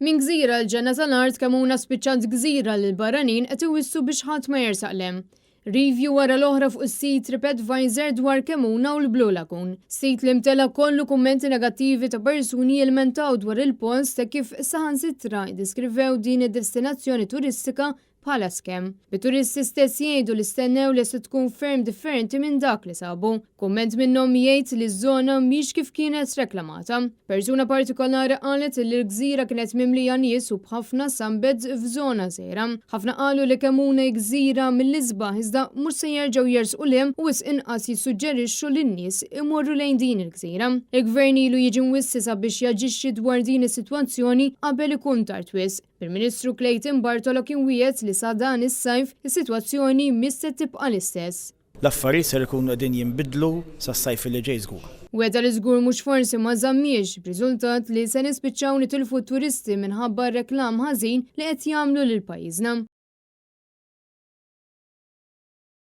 Minn gżira l-ġenna tal-art Kemmuna spiċċat gżira li l-barranin qed iwissu biex ħadd ma jersaq 'l hemm. Review wara l-oħra fuq is-sit TripAdvisor dwar Kemmuna u l-Blue Lagoon. Sit li mtela kollu kummenti negattivi ta' persuni jilmentaw dwar il-post e kif saħansitra jiddeskrivew din id-destinazzjoni turistika bħala scam. Bit-turisti stess jgħidu li stennew li se tkun ferm differenti minn dak li sabu. Kumment minnhom jgħid li ż-żona mhix kif kienet reklamata. Persuna partikolari qalet li l-gżira kienet mimlija nies u b'ħafna sunbeds f'żona żgħira. Ħafna qalu li Kemmuna hi gżira mill-isbaħ iżda mhux se jerġgħu jersqu 'l hemm u wisq inqas jissuġġerixxu lin-nies imorru lejn din il-gżira. Il-Gvern ilu jiġi mwissi sabiex jaġixxi dwar din is-sitwazzjoni qabel ikun tard wisq. Il-Ministru Clayton Bartolo kien wiegħed li sa dan is-sajf is-sitwazzjoni mhix se tibqa' l-istess. L-affarijiet ser ikunu qegħdin jinbidlu sas-sajf li ġej żgur. Wegħda li żgur mhux forsi ma żammhiex, b'riżultat li se nispiċċaw nitilfu t-turisti minħabba r-reklam ħażin li qed jagħmlu lil pajjiżna.